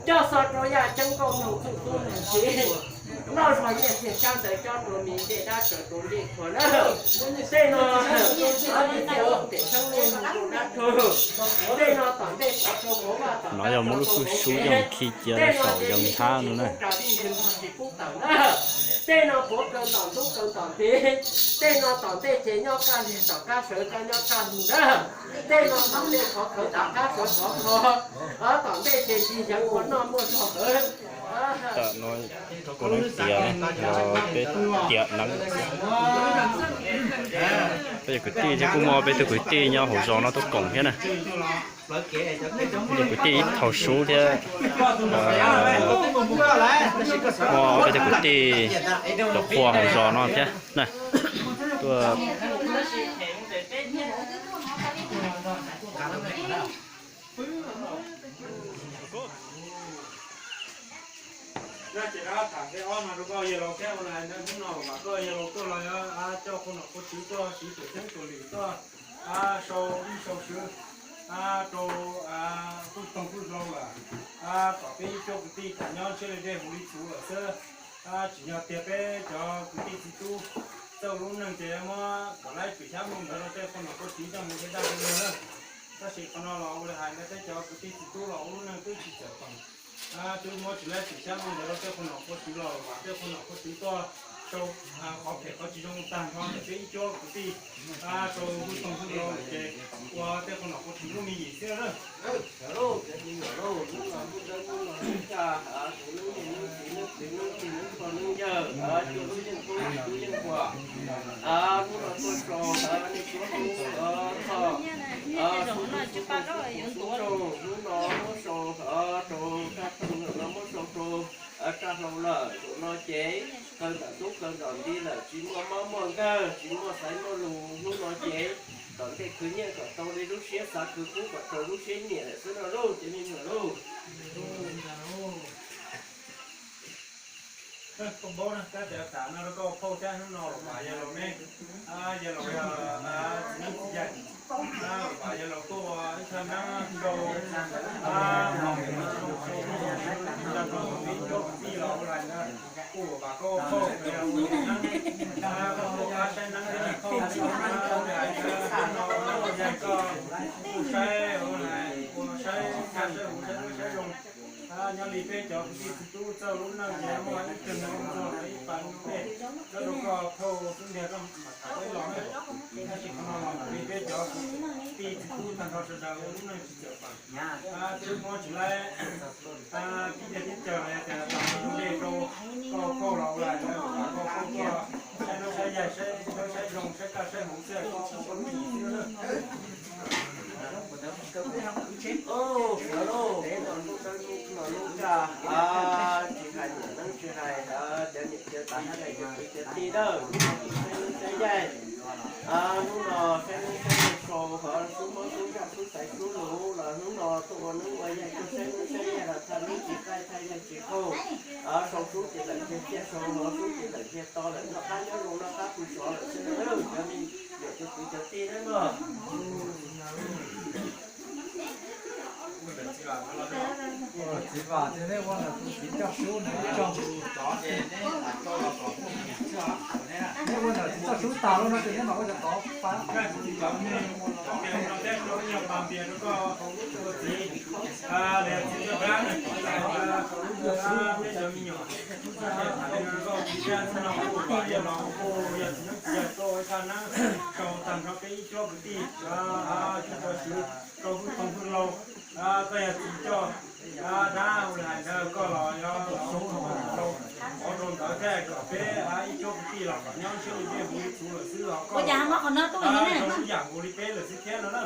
Coj xov rau yaj ceeb nkauj nyoog txuj tub nug txiv, noj zog nyiaj txiag sab ntawd cob rau me ncej dab tsawv rau ncej qhua na. Tej no, tej xeeb li nug rau dab rug, tej no tom ntej xov rau hauv vaj tom qab rau hauv tsev, tej no ces yim ntsis kub ras vij yim ntsis kub tawm na. Tej no puav kaw ntom ntub kaw ntom ntiv, tej no tom ntej ces nyob kaj lig tom qab sawv rov nyob kaj lig na. Tej no tom ntej qhov khawv tom qab sawv qhov kho, tom ntej ces ntsis yeev ua noj muaj zog hawv. Tiav neeb, peb tiav neeb. Peb cov kwv tij thiab kuj muaj peb tug kwv tij nyob hauv zos no tuaj koom thiab na. Peb cov kwv tij ib thaum sub thiab, muaj peb cov kwv tij cov qhua hauv zos no thiab na. Tuaj Ces dab tham tej ob no rau koj yawg laus thiab, ua li ntawd hnub no mas koj yawg laus tuaj los coj qhua nom qhua tswv tuaj siv tuam ceeb tuam lwm tuaj sau ib sau swv rau kuj toog kuj hlau lawm, kom peb ib cuab kwv tij tham nyob ntshiab li dej huv li txhuv lawm xwb. Tsim nyog tiag peb cov kwv tij txiv tub txawj ua lub neej ces muab kom laib tswm xyab nplooj ntawd rau tej qhua nom qhua tswv coj mus ua daj ua lug na. Tab sis qhov no los ua li hais ntawd peb cov kwv tij txiv tub los ua lub neej twb tsis txawm peem, twb muab tsis laib tswm xyab nplooj ntawd rau tej qhua nom qhua tswv los kom tej qhua nom qhua tswv tuaj sau qhov phem qhov tsis zoo tag nrho ntawm peb ib cuab kwv tij rau kuj toog kuj hlau ces ua tej qhua nom qhua tswv lub me yim xwb na. Cov me nyuam lauj, hnub no kuj dawb hnub no kuj kaj, kuv neeb niam neeb txiv neeb kwv neeb tij neeb pog neeb yawg, cuaj lub yeej koob tsis tub yeej huam. Hnub no tuaj sau nej cuab tub tho, hnub no muab sau rau Raj Thoob, zaum no muab sau rau Raj Hlau lawm. Zaum no ces kaw ntom ntub kaw ntom ntiv lawm, tsis muaj mob muaj nkawg, tsis muaj xaiv muaj lus. Hnub no ces tom ntej khwv nyiaj kom tau li lub siab xav, khwv kub kom raug lub siab nyiam lawm xwb no lauj cov me nyuam lauj. Koj paub na, kab tias tas no rau koj phauj thiab, hnub no los mas yawg laus ne, yawg laus yog txiv neeb txiv yaig, los mas yawg laus tuaj ua ib thaj neeb rau, ib thaj neeb rau ib cuab kwv tij los ua lais na, kuj mas koj phauj yawg laus ua neeb, koj tuaj pab saib neeb thiab phauj, hnub no ua yaig koj kuj saib ua lais, ua saib kaj saib huv saib dawb saib zoo. Nyob li peb cov kwv tij txiv tub txawj lub neej ces muaj ib tug neeg ua ntxuag ib pas lub dej, koj rau koj phauj xub ntiag koj mam tham peb los na. Tab sis qhov no los li peb cov kwv tij txiv tub tag nrho sawv daws ua lub neej tsis txawm peem, twb muab tsis laib tib teg tib caws los yog tias tas lub dej rau koj phauj los ua lais, koj phauj tuaj saib neeb saib yaig saib dawb saib zoo saib kaj saib huv xwb, koj phauj koj lub neej xwb na. Sawv lauj, peb no lub dawb lub no lub kaj, tsis hais niam neeb tsis hais cov niam cov txiv cov kwv cov tij na, saib neeb saib yaig, hnub no saib neeb saib yaig sau, xub mob xub ntsaj xub xaiv xub luv los hnub no tuaj ua neeb ua yaig tuaj saib neeb saib yaig los thaj neeb tsis qaij thaj yaig tsis qaug, sau xub ces lawm kiag ciaj sau, sau xub ces lawm kiag to lawm, noj qab nyob zoo noj qab pw sov lawm xwb na, cov me nyuam cov kwv cov tij na mog. Txiv Vam, ces nej ua ntawm tus txiv coj sub na, coj tus tsov ces nej lam tau los kom poj niam xwb. Nej ua ntawm txiv coj sub tas lawm no ces nej mam ua cov tod pab. Rau tag nrho peb ib cuab kwv tij, ib cuab kwv tij rau hwj toog hwj laug, koj yog txiv coj dab ua li hais ntawd koj los yog rau qhov rau ntawd thiaj kom peb ib cuab kwv tij los kom nyob ntshiab li dej huv li txhuv lawm xwb os. Koj rau ib yam nkaus li peb lawm xwb thiab no na.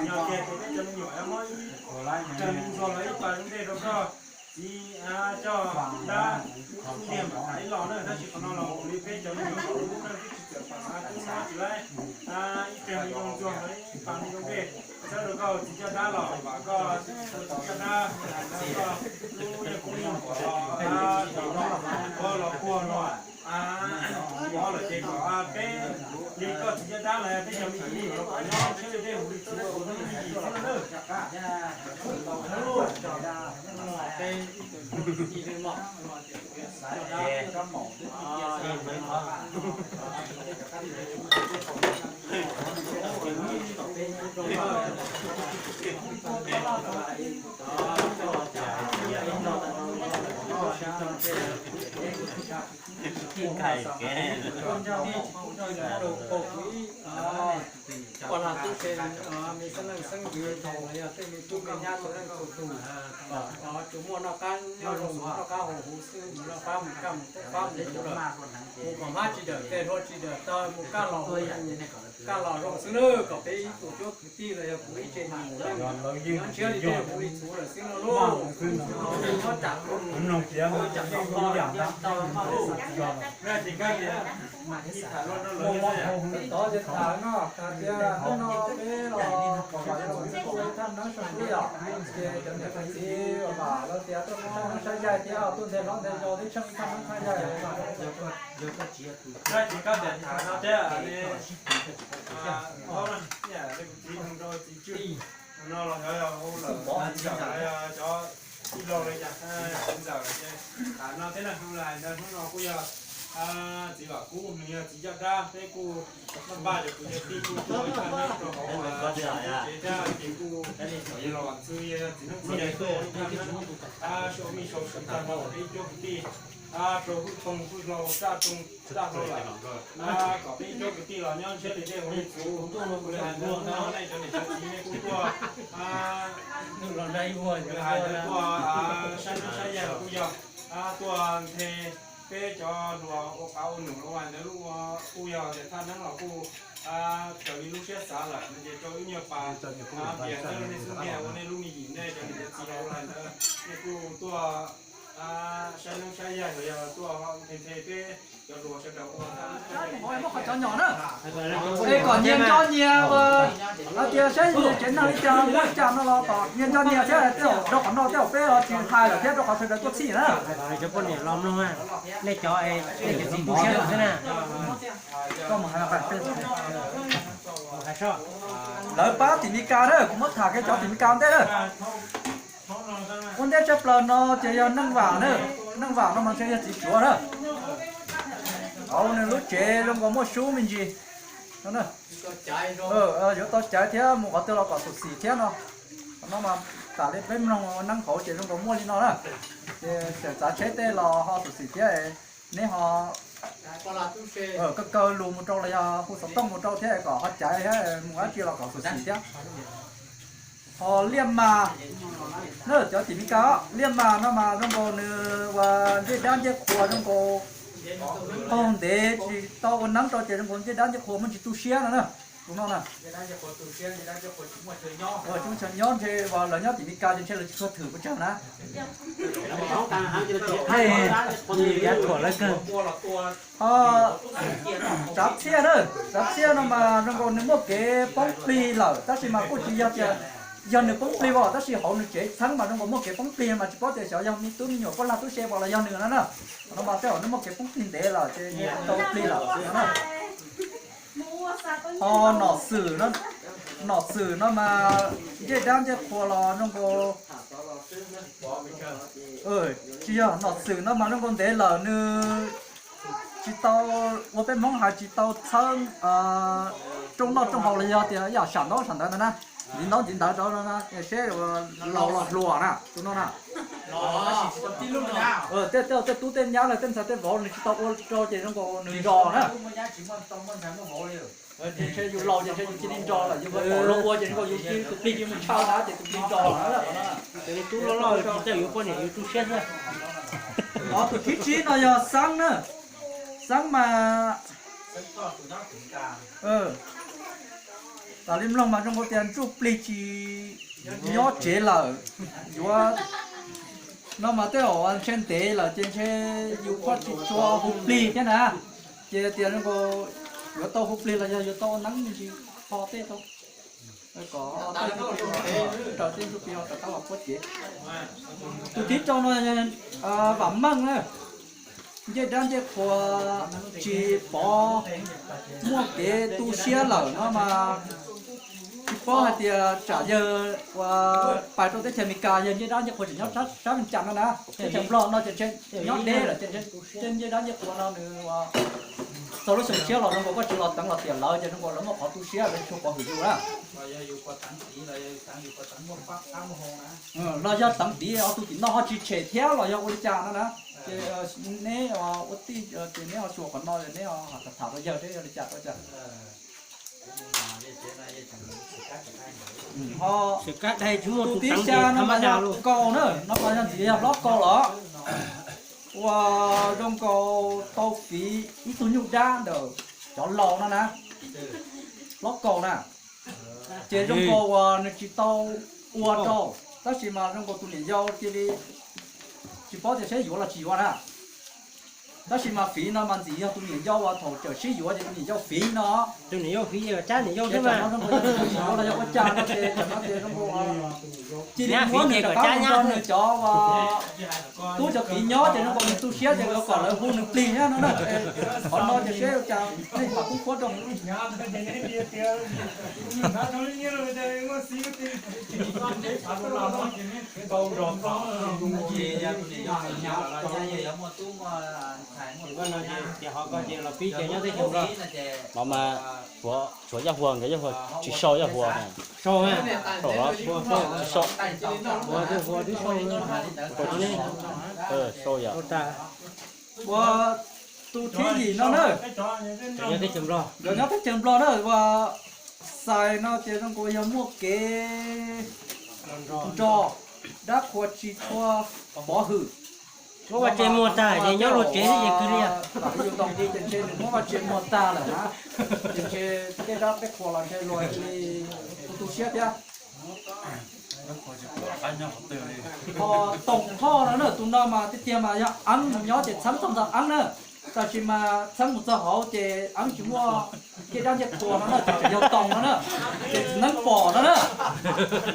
Yog tias peb cov me nyuam yuav muab ib tug ntxuag los ib pas zoo dej rau koj txiv coj dab xub ntiag mam tham ib los na, tab sis qhov no los ua li peb cov me nyuam lub neej twb tsis txawm pam xav twb muab tsis laib ib tug me nyuam ntxuag los ib pas zoo dej txhawb rau koj txiv coj dab los vam koj txiv coj dab koj lub yeej kub yeej huam los, koj los puag los, ov lawm ces kom peb li koj txiv coj dab los peb cov me nyuam los kom nyob ntshiab li dej huv li txhuv ua neej li Ua lag tub se, me xeeb leej xeeb ntxwv thaum los yog tej me tub me nyab txhua leej txhua tus, tsuas muaj noj qab nyob zoo, noj qab haus huv xwb, mus noj qab mus kaj mus pub qab mus huv lawm. Mus kom hmab tsis dawm tes, hlua tsis dawm taw, mus kaj los huv, kaj los zoo xwb nawb. Kom peb ib tsoom cuab kwv tij los yog kuv ib tse nyiam leej nyob ntshiab li tej kuv li txhuv lawm xwb no lauj. Nyob tsam tsam tod ces tham no, tham tias hnub no peb los kom kom yog los txog thaj neeb sab xub yom, ces cov niam cov txiv vam los tias tuaj thaj neeb sab yaig thiab tuaj nteg hlob nteg yau thiab tsheej thaj neeb thaj yaig. Ces koj tias tham no thiab, txiv rau txiv tswj no los yog hu lawm, cov tij laug li cas, txiv ntxawm ces tham no thiab na. Hu lais ntawd hnub no kuj yog txiv Vam Kub, nws yog txiv caj dab, peb kuj npaj cov kwv cov tij kuj tuaj ib thaj neeb rau hauv tsev thiab, ces kuj yog los vam txwv txiv neeb txiv yaig tuaj ib thaj neeb, sau mij sau sev tag nrho peb ib cuab kwv tij rau hwj toog hwj hlau, txaj rooj txaj hlau lawm, kom peb ib cuab kwv tij los nyob ntshiab li tej ua li txhuv. Kuv li hais ntawd no nej cov niam cov txiv nej kuj tuaj, kuv li hais ntawd tuaj sab neeb sab yaig los kuj yog, tuaj nthe peb cov hluas ua qav ua num los ua ntawd kuj yog tias thaj neeb los kuj raws li lub siab xav lawm no ces rau ib nyuag pas tias xwb nej xub ntiag ua nej lub me yim, nej cov niam cov txiv los ua li ntawd nej kuj tuaj sab neeb sab yaig los yog tuaj nthe nthe peb cov hluas sawv daws ua. Muab qhov cov nyom na, es kom nyias nco nyias hais tias saib nyias tsev neeg li cas muab li cas no los kom nyias nco nyias thiab, tej zaum rau qhov no tej zaum peb tsis hais lawm thiab rau qhov sawv daws tuaj txhij na. Cov poj niam los mloog, nej cov, nej cov txiv tu siab lawm xwb na. Lawv pab tim Meskas na, kuv muab tham kiag cov tim Meskas ua ntej na. Ua ntej tshaj plaws no ces yog Neej Vam na, Neej Vam no mas ntshe yog txiv Suav na. Hauv nws lub tsev zoo nkaus muaj sub me ntsis. Yuav tau caiv thiab mus qhov twg los kom xyuam xim thiab no. Qhov no mas tam li peb mloog neeb hauv ces zoo nkaus muaj li no na. Ces txawm txav tsheb tej los ho xyuam xim thiab, neb ho kaw kaw lus mus rau los yog hu xov tooj mus rau thiab kom ho caiv thiab mus dab tsi los kom xyuam xim thiab. Ho Liaj Mas na, cov tim Meskas, Liaj Mas no mas zoo nkaus nws ua ncej dab ncej qhua zoo nkaus qaug ntev tsis tau ua neeb rau ces zoo nkaus ncej dab ncej qhua muaj ntsis tu siab no na. Tus no na, tsis muaj chaw nyob ntshe lawv nyob tim Meskas ces ntshe lawv tsis tshua thwm pes tsawg na. Yav thuam lawv kawg. Tsav Txhiaj na, Tsav Txhiaj no mas zoo nkaus nws muaj kev poob plig lawm tab sis mas kuj tsis yog tias yog nws poob plig os, tab sis hauv nws tsev txheeb mas zoo nkaus muaj kev poob plig mas tsis paub tias xyov yog me tub me nyuam poj lag tub se los yog nws no na. No mas tej zaum nws muaj kev poob plig ntev lawm ces tau plig lawm no na. Ho Nom Xwm, Nom Xwm no mas ncej dab ncej qhua los zoo nkaus, tsis yog, Nom Xwm no mas zoo nkaus ntev lawm nws tsis tau, ua peb Hmoob hais tsis tau txhawb rooj noj rooj haus los yog tias yam sam ntaub sam ntawv ntawd na, ntxiv ntaub ntxiv ntawv rau no na, seb laus los hluas na tus no na. Tej tub tej nyab lawm tej ntxhais tej vauv nws tsis tau ua rau ces zoo nkaus nws nrog na. Ntshe yus laus ces ntshe yus cia li nrog lawm, yus pom luag ua ces zoo nkaus yus cia li tus plig cia li mus ntshaw na ces tus plig nrog na. Ces tub loj loj tsis txawj yuav poj niam yuav tu siab thiab. Ho tus thib tsib no yog Xeeb na. Xeeb mas tas li mloog mas zoo nkaus tias ntsuj plig tsis nyob tsev lawm. Yuav no mas tej zaum ntshe ntev lawm ces ntshe yus kuj tsis tshua hu plig thiab na. Ces tias zoo nkaus yuav tau hu plig los yog yuav tau ua neeb me ntsis ho tej rau kom raws tej ntsuj plig ho rov qab los puab cev. Tus thib rau no Vam Meej na, ncej dab ncej qhua tsis pov muaj kev tu siab lawm no mas tsis Paub hais tias tsam yawg uas pais rau teb chaws Amelikas yawg ncej dab ncej qhua tseem nyob sab Vias Cas no na, teb chaws Nplog no ces ntshe nyob deb lawm ces ntshe ncej dab ncej qhua no nws uas txog lub xyoo tshiab los zoo nkaus koj tsis los teev los tiam lawv ces zoo nkaus lawv muaj qhov tu siab lawv tsis tshua pov hwm yus na. Los yog teev tiv ho tus tim no ho tsis tshem thiab los yog ua li cas no na. Ces neb ua tij ces neb ho xyuas qhov no neb ho tham tham rau yawg seb yog li cas rau cas. Ho tus tib xya no mas yog kaus na, no mas yog ntxiv yog hlob kaus los ua zoo nkaus tau fiv ib tug nyuj dab ntawm cov laus no na, hlob kaus na. Ces zoo nkaus uas nws tsis tau ua rau, tab sis mas zoo nkaus tus niam yau cia li tsis paub tias seb yuav los tsis yuav na. Tab sis mas fiv no mas ntxim yog tus niam yau uas thaum tseem sib yuav ces tus niam yau fiv no. Tus niam yau fiv, cab niam yau thiab mas. Zoo nkaus yog tus niam yau los yog ua cas no ces tam no ces zoo nkaus cia li muab nws rov qab mus nrog nws cov uas tub cov kiv nyob ces zoo nkaus nws tu siab ces kom lawv hu nws plig thiab no na. Qhov no ces seb ua cas nej mam pub qhuab rau. Ces ho koj ces los pib ces nyob teb chaws Nplog. No mas tshuav Yaj Hua nkawd, Yaj Hua tsis sau Yaj Hua. Sau, sau, sau yom. Ua tus thib yim no na, nkawd nyob teb chaws Nplog na, ua xais no ces zoo nkaus yog muaj kev nrog dab qhua tsis tshua pov hwm. Muab vaj tse muag tag ces nyob luag tsev xwb ces kwv li. Tam ib yus tau nqi ces ntshe nws muab vaj tse muag tag lawm na, ces ntshe tej dab tej qhua los ntshe luag cia li tu tu siab thiab. Ho Toom Thoj no na, tus no mas tiag tiag mas yog Eeb mus nyob ces txheeb txog ntawm Eeb na. Tab sis mas txheeb mus txog hauv ces Eeb tsis muaj ncej dab ncej qhua no na, ces tseem yog Toom no na, ces txiv neeb pom no na,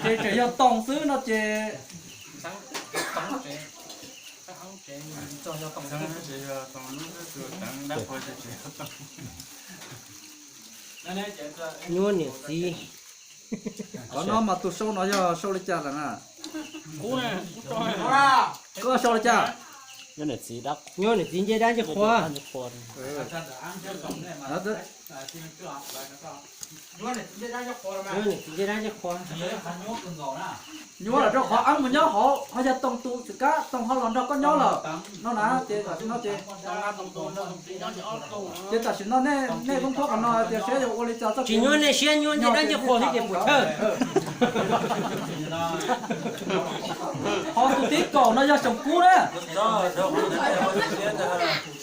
ces tseem yog Toom xwb no ces Nyuaj niam txiv. Qhov no mas tus sau no yog sau li cas lawm na? Koj sau li cas? Nyuaj niam txiv ncej dab ncej qhua. Nyuaj niam txiv ncej dab ncej qhua. Nyuaj los rau qhov Eeb mus nyob hauv ho yog Toom tus txwm kab Toom ho los nrog koj nyob lawm no na, ces tam sim no ces, ces tam sim no nej, nej koob thuab qhov no hais tias seb yuav ua li cas txoj kev. Tsis nyuaj nej siab, nyuaj ncej dab ncej qhua thiab ces puas chawj. Ho tus tib kaum no yog Xyooj Kub na.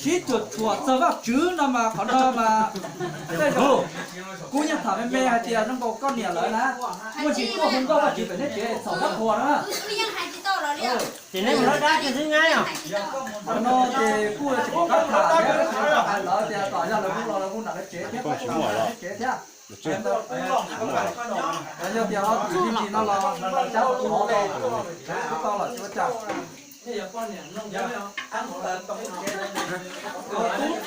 Sib cuam tshuam txog Vajtswv no mas qhov no mas tej zaum kuv yeej tham me me hais tias zoo nkaus koj niam lawv na, muaj ntsis tuaj hu nkauj Vajtswv pem neb tsev txhaum dab qhua no na. Ces neb mus hlob dab kiag xwb nyab yom. Qhov no ces kuj tsis pom qab tham thiab, tsis pom hais lawv tias kom yog lawv hu los lawv hu nram lawv tsev thiab, lawv hu nram lawv tsev thiab. Yog tias ho tim me ntsis no los lawv cab tus no los, tsis tau los tsis ua cas. Tub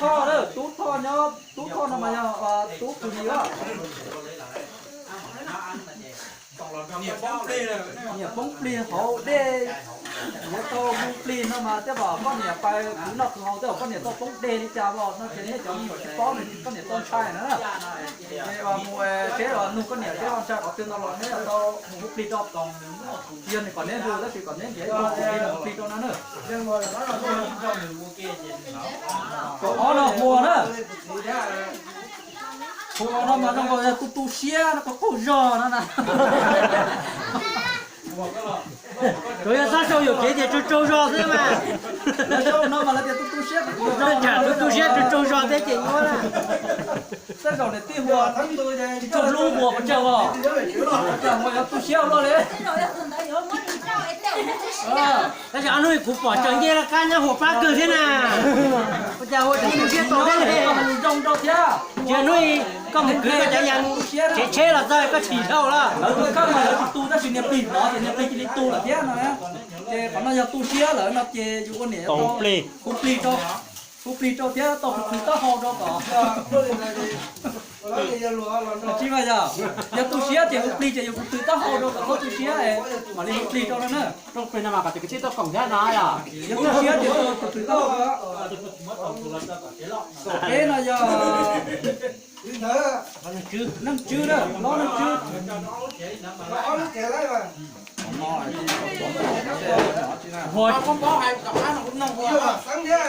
Thoj na, Tub Thoj nyob, Tub Thoj no mas yog Tub Thoj Lis, niam poob plig hauv dej, yuav tau hu plig no mas tej zaum poj niam pais khwv noj khwv haus tej zaum poj niam tau poob dej li cas los no ces nej cov me nyuam tsis paub no ces poj niam tau ntshai na. Ces mus seb los nug koj niam seb ho ntshai qhov twg no los neb yuav tau mus hu plig rau. Yog nws kom neb hu tab sis kom neb nrhiav ib tug hu plig rau no na. Kaum ob no Huas na. Huas no mas zoo nkaus yog tu tu siab no, qaug qaug zog no na. Tsuas yog txhob sau yuam kev tias tsaug tsaug zog xwb mas. Sau no mas lawv tias tu tu siab, tu tu siab tsaug tsaug zog thiab ces nyuaj na. Tej zaum niam tij Huas tsis tshua hlub Huas pes tsawg os. Cas Huas yuav tu siab luaj li. Tab sis ob hnub kuv pom tsaws ncej laj kab nyob Huas pab kawg thiab na. Ua cas Huas tseem tu siab tau thiab li. Tsis hnub koj mus kwv koj cov yas tsev tsheb los txog koj chim dhau lawm. Lawv tu kab mas lawv tsis tu tab sis niag plig hnov ces niag plig cia li tu lawm thiab no. Ces qhov no yog tu siab lawm no ces yus ua niam tau hu plig rau, hu plig rau thiab tau hu plig taub hau rau kom Tsis mas yog, yog tu siab ces hu plig ces yus tus taub hau rau kom txhob tu siab, mam li hu plig rau no na. Rau plig no mas kom tus kwv tij tuaj koom thiab no yog. Yog tu siab ces tus taub hau. Peb no yog Leej Tswb na, Leej Tswb.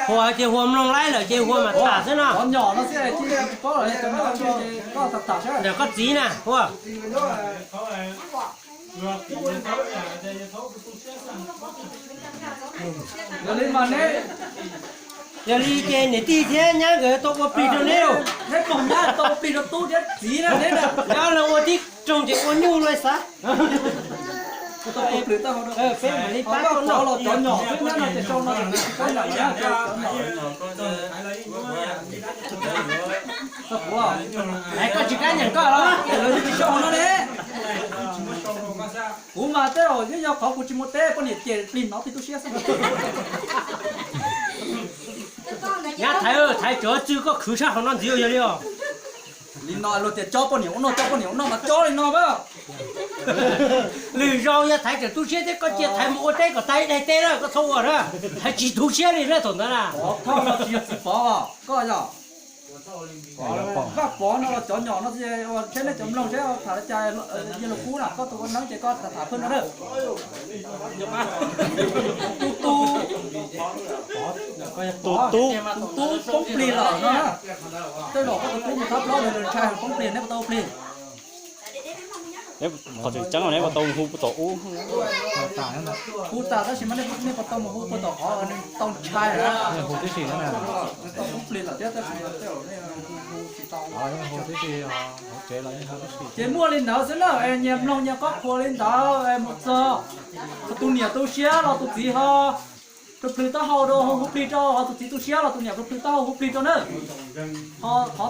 Hua ces hua mloog laib lawm ces hua mam tham xwb no. Ntawm koj txiv na hua. Yog li mas neb, yog li ces niam tij thiab nyab nkawd tau ua plig rau neb lauj. Neb moog nyab tau ua plig rau tub thiab txiv na neb na. Nyab los ua tib roog ces ua nyuj los xav. Peb mam li pab tuaj noj los cov nyom xwb nyab no ces sau no tsis paub nram nyab. Koj tsis kab nyeem koj los lawv tsis sau no ne. Kuv mas tej zaum yeej yog qhov kuv tsis muaj teb poj niam ces plig hnov plig tu siab xwb. Nyab thaiv, thaiv tsuav txwj koj khwv sab hauv no ntxiv yog li os. Li no luag tias cob poj niam ua noj, cob poj niam ua noj mas cob li no a. Lwm zaus yog thaiv tseem tu siab thiab koj cia thaiv mus ua teb kom tag ib daim teb na, koj txhob ua na. Thaiv tsis tu siab li na thaum ntawd na. Thauj no tsis yog txiv Pov, koj yog Vaj Pov no los cov nyom no ua tsheb nej cov mloog seb tham li cas. Yog lus kub na koj tus ua neeb ces koj tham tham pheej no na. Tus, tus tub, tus tub poob plig lawm no na. Tej zaum koj tus tub mus thab plaub ntshai poob plig, neb puas tau ua plig? Qhov tseem ceeb neb puas tau mus hu puag tom ub? Hu tas tab sis mas nej puas tau mus hu puag tom qhov nws tau ntshai na? Nws tau poob plig lawm thiab tab sis mas tej zaum nej hu tsis tau. Ces muaj li ntawd xwb na, nyias mloog nyias qhuas li ntawd mus txog tus niam tu siab los tus txiv ho plhws plhws taub hau rau, hu plig rau, ho tus txiv tu siab los tus niam plhws plhws taub hau hu plig rau na. Ho qhov